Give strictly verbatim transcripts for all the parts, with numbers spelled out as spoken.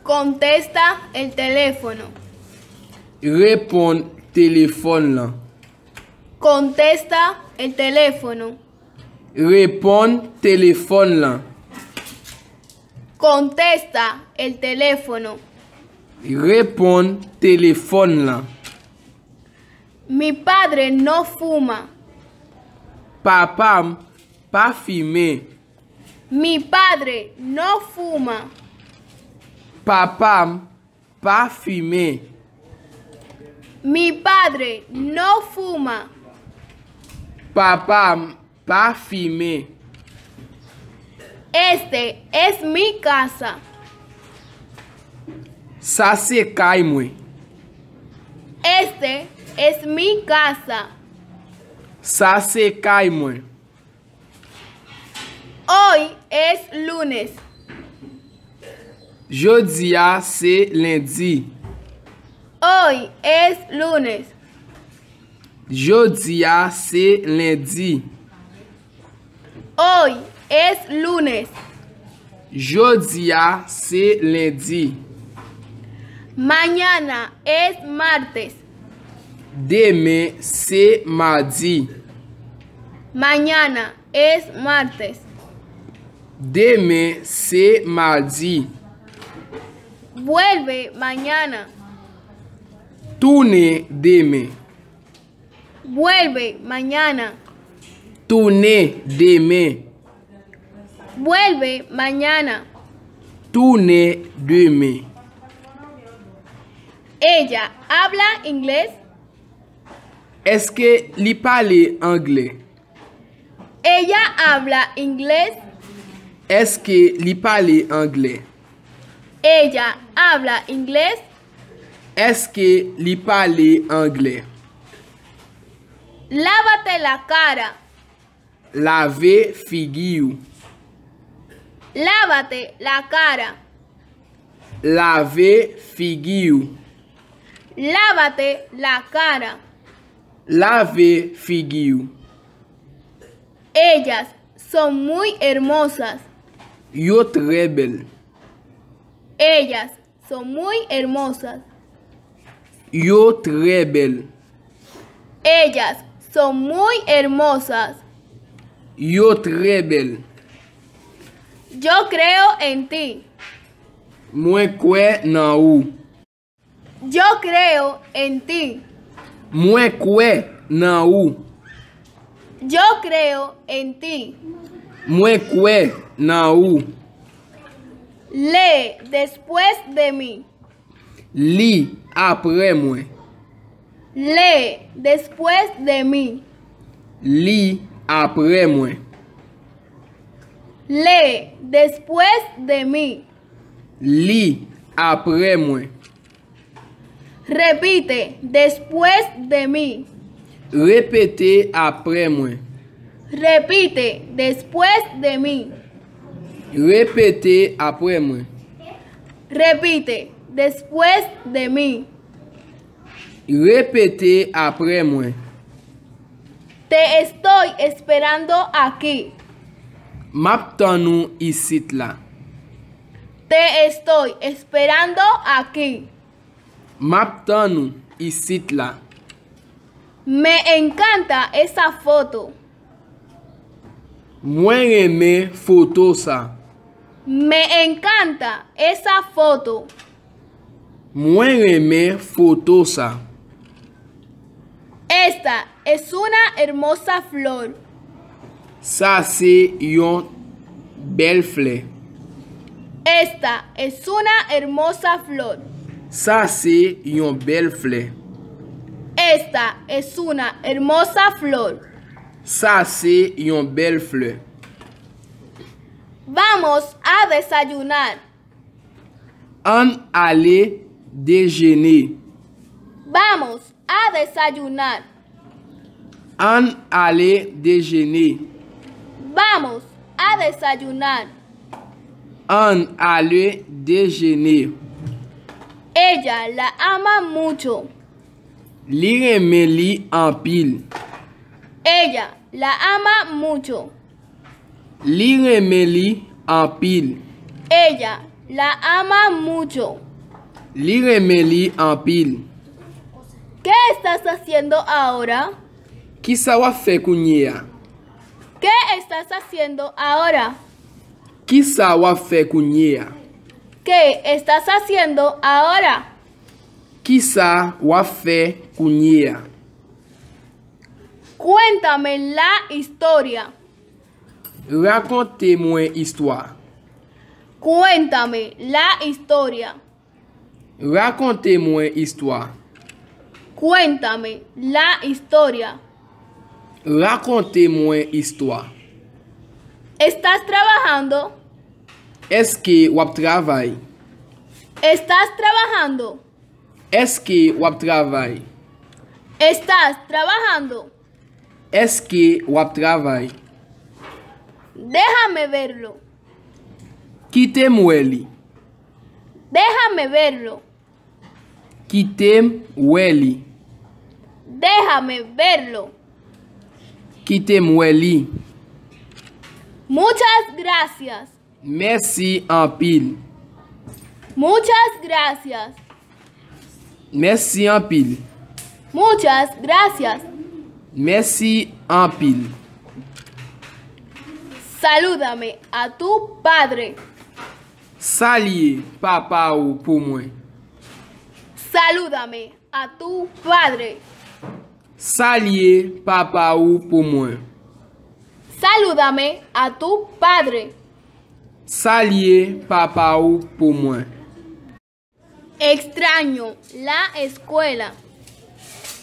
Contesta el teléfono. Reponn telefòn lan. Contesta el teléfono. Reponn telefòn lan. Contesta el teléfono. Reponn telefòn lan. Mi padre no fuma. Papa m pa fimen. Mi padre no fuma. Papa m pa fimen. Mi padre no fuma. Papa m pa fimen. Este es mi casa. Sa se kay mwen. Este es mi casa. Sa se kay mwen. Hoy es lunes. Jodi a se lendi. Hoy es lunes. Jodi a se lendi. Hoy es lunes. Jodi a se lendi. Mañana es martes. Demen se madi. Mañana es martes. Demen se madi. Vuelve mañana. Tounen demen. Vuelve mañana. Tounen demen. Vuelve mañana. Tounen demen. Ella habla inglés. Èske li pale anglè? Ella habla inglés. Èske li pale anglè? Ella habla inglés. Èske li pale anglè? Lávate la cara. Lave figi w. Lávate la cara. Lave figi w. Lávate la cara. Lave figi w. Ellas son muy hermosas. Yo trè bèl. Ellas son muy hermosas. Yo trè bèl. Ellas son muy hermosas. Yo trè bèl. Yo creo en ti. Mwen kwè nan ou. Yo creo en ti. Mwen kwè nan ou. Yo creo en ti. Mwen kwè nan ou. Lee después de mí. Li apre mwen. Lee después de mí. Li apre mwen. Lee después de mí. Li apre mwen. Repite después de mí. Repete apre mwen. Repite después de mí. Repete apre mwen. Repite después de mí. Repete apre mwen. Te estoy esperando aquí. M ap tann ou isit la. Te estoy esperando aquí. M ap tann ou isit la. Me encanta esa foto. Mwen renmen foto sa. Me encanta esa foto. Mwen renmen foto sa. Esta es una hermosa flor. Sa se yon bèl flè. Esta es una hermosa flor. Sa se yon bèl flè. Esta es una hermosa flor. Sa se yon bèl flè. Vamos a desayunar. Ann ale dejene. Vamos a desayunar. Ann ale dejene. Vamos a desayunar. Ann ale dejene. Ella la ama mucho. Li renmen li anpil. Ella la ama mucho. Li renmen li anpil. Ella La ama mucho. Li renmen li anpil. ¿Qué estás haciendo ahora? Kisa w ap fè kounye a? ¿Qué estás haciendo ahora? Kisa w ap fè kounye a? ¿Qué estás haciendo ahora? Kisa w ap fè kounye a? Cuéntame la historia. Rakonte mwen istwa. Cuéntame la historia. Rakonte mwen istwa. Cuéntame la historia. Rakonte mwen istwa. ¿Estás trabajando? Èske w ap travay? ¿Estás trabajando? Èske w ap travay? ¿Estás trabajando? Èske w ap travay? Déjame verlo. Kite m wè li. Déjame verlo. Kite m wè li. Déjame verlo. Kite m wè li. Muchas gracias. Mèsi anpil. Muchas gracias. Mèsi anpil. Muchas gracias. Mèsi anpil. Salúdame a tu padre. Salye papa ou pou mwen. Salúdame a tu padre. Salye papa ou pou mwen. Salúdame a tu padre. Salye papa ou pou mwen. Extraño la escuela.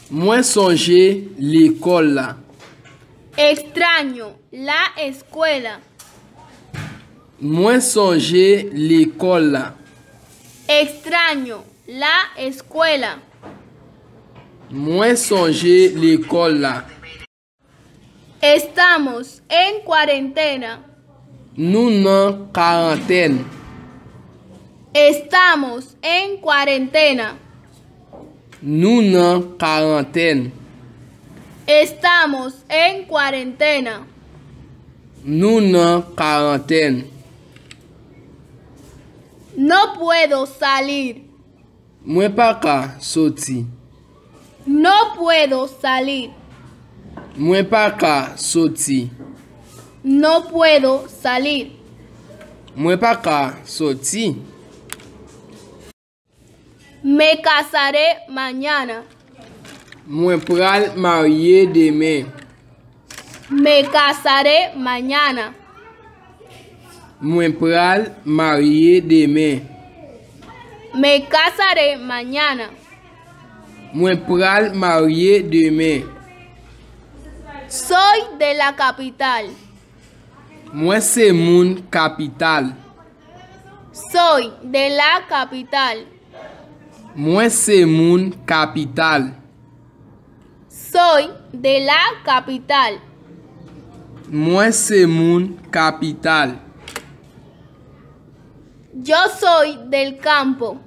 Mwen sonje lekòl la. Extraño la escuela. Mwen sonje lekòl la. Extraño la escuela. Mwen sonje lekòl la. Estamos en cuarentena. Nou nan karantèn. Estamos en cuarentena. Nou nan karantèn. Estamos en cuarentena. Nou nan karantèn. No puedo salir. Mwen pa ka soti. No puedo salir. Mwen pa ka soti. No puedo salir. Mwen pa ka soti. Me casaré mañana. Mwen pral marye demen. Me casaré mañana. Mwen pral marye demen. Me casaré mañana. Mwen pral marye demen. Soy de la capital. Mwen se moun kapital. Soy de la capital. Mwen se moun kapital. Soy de la capital. Mwen se moun kapital. Yo soy del campo.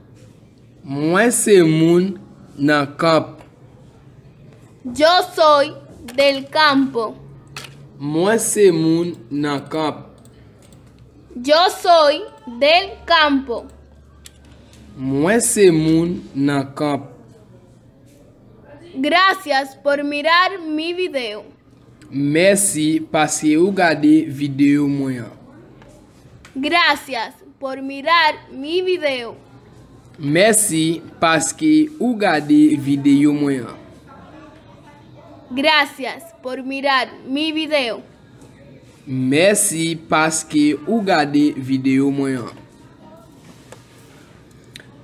Mwen se moun nan kanp. Yo soy del campo. Mwen se moun nan kanp. Yo soy del campo. Mwen se moun nan kanp. Gracias por mirar mi video. Mèsi paske ou gade videyo mwen an. Gracias por mirar mi video. Mèsi paske ou gade videyo mwen an. Gracias por mirar mi video. Mèsi paske ou gade videyo mwen an.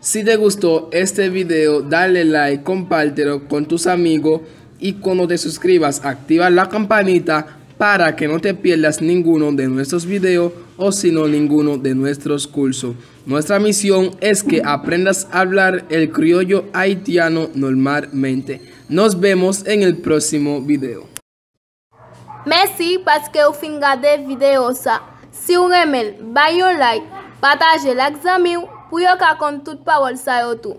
Si te gustó este video, dale like, compártelo con tus amigos y cuando te suscribas, activa la campanita para que no te pierdas ninguno de nuestros videos o sino ninguno de nuestros cursos. Nuestra misión es que aprendas a hablar el criollo haitiano normalmente. Nos vemos en el próximo video. Mèsi paske w fin gade videyo sa. Si w renmen l, bay yon like, pataje l ak zanmi w pou yo ka konn tout pawòl sa yo tou.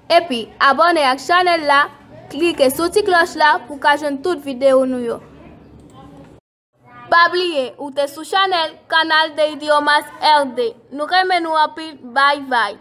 Epi, abòne ak chanèl la, klike sou ti klòch la pou w ka jwenn tout videyo nou yo. Pa bliye, ou te sou chanèl Canal de Idiomas R D. Nou renmen nou anpil. Bay bay.